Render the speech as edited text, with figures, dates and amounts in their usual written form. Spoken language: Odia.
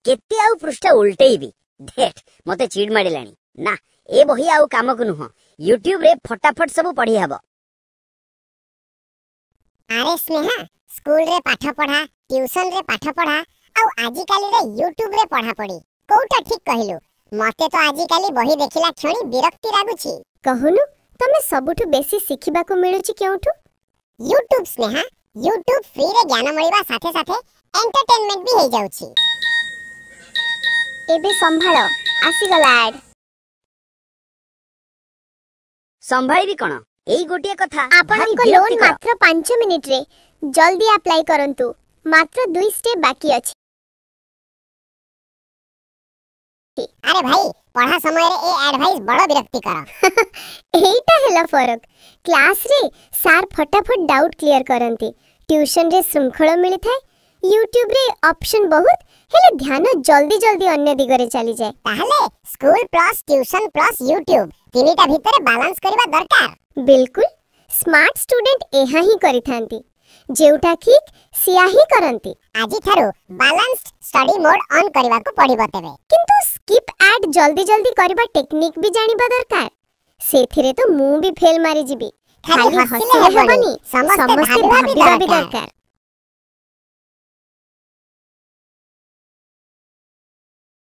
କେତେ ଆଉ ପୃଷ୍ଠା ଉଲଟେଇବି? ଧେଟ୍, ମତେ ଚିଡ ମାଡ଼ିଲାଣି। ନା, ଏ ବହି ଆଉ କାମକୁ ନୁହଁ। ୟୁଟ୍ୟୁବରେ ଫଟାଫଟ ସବୁ ପଢି ହବ। ଆରେ ସ୍ନେହା, ସ୍କୁଲରେ ପାଠ ପଢା, ଟ୍ୟୁସନରେ ପାଠ ପଢା ଆଉ ଆଜିକାଲିରେ ୟୁଟ୍ୟୁବରେ ପଢାପଢି, କୋଉଟା ଠିକ କହିଲୁ? ମତେ ତ ଆଜିକାଲି ବହି ଦେଖିଲା କ୍ଷଣି ବିରକ୍ତି ଲାଗୁଛି। କହୁନୁ, ତମେ ସବୁଠୁ ବେଶୀ ଶିଖିବାକୁ ମିଳୁଛି କେଉଁଠୁ? ୟୁଟ୍ୟୁବ, ସ୍ନେହା। ୟୁଟ୍ୟୁବ ଫ୍ରିରେ ଜ୍ଞାନ ମିଳିବା ସାଥେ ସାଥେ ଏଣ୍ଟରଟେନମେଣ୍ଟ ବି ହେଇଯାଉଛି। ଏବେ ସମ୍ଭାଳ, ଆସିଗଲା ଆଡ୍। ସମ୍ଭାଳିବି କଣ? ଏଇ ଗୋଟିଏ କଥା ଭାରି ଆପଣଙ୍କ ଲୋନ୍ ବିରକ୍ତିକର। ମାତ୍ର 5 ମିନିଟରେ, ଜଲ୍ଦି ଆପ୍ଲାଏ କରନ୍ତୁ, ମାତ୍ର ଦୁଇ ଷ୍ଟେପ୍ ବାକି ଅଛି। ଆରେ ଭାଇ, ପଢା ସମୟରେ ଏ ଆଡଭାଇସ୍ ବଡ ବିରକ୍ତିକର। ଏଇଟା ହେଲା ଫରକ। କ୍ଲାସରେ ସାର୍ ଫଟାଫଟ ଡାଉଟ୍ କ୍ଲିୟର କରନ୍ତି, ଟ୍ୟୁସନରେ ଶୃଙ୍ଖଳ ମିଳିଥାଏ। ୟୁଟ୍ୟୁବରେ ଅପସନ୍ ବହୁତ, ହେଲେ ଧ୍ୟାନ ଜଲ୍ଦି ଜଲ୍ଦି ଅନ୍ୟ ଦିଗରେ ଚାଲିଯାଏ। ତାହେଲେ school plus tuition plus YouTube, ତିନିଟା ଭିତରେ ବାଲାନ୍ସ କରିବା ଦରକାର। ବିଲକୁଲ। ସ୍ମାର୍ଟ ଷ୍ଟୁଡେଣ୍ଟ ଏହା ହିଁ କରିଥାନ୍ତି। ଯେଉଁଟା ଠିକ୍, ସିଆ ହିଁ କରନ୍ତି। ଆଜିଠାରୁ ବାଲାନ୍ସଡ ଷ୍ଟଡି ମୋଡ ଅନ୍ କରିବାକୁ ପଡିବ ତେବେ। କିନ୍ତୁ ସ୍କିପ୍ ଆଡ୍ ଜଲ୍ଦି ଜଲ୍ଦି କରିବା ଟେକ୍ନିକ୍ ବି ଜାଣିବା ଦରକାର। ସେଥିରେ ତ ମୁଁ ବି ଫେଲ୍ ମାରିଯିବି। ଖାଲି ଖାଲି ହସିଲେ ହସିଲେ ହେବନି, ହେବନି, ସମସ୍ତେ ସମସ୍ତେ ଭାବିବା ବି ଭାବିବା ବି ଦରକାର। ଦରକାର।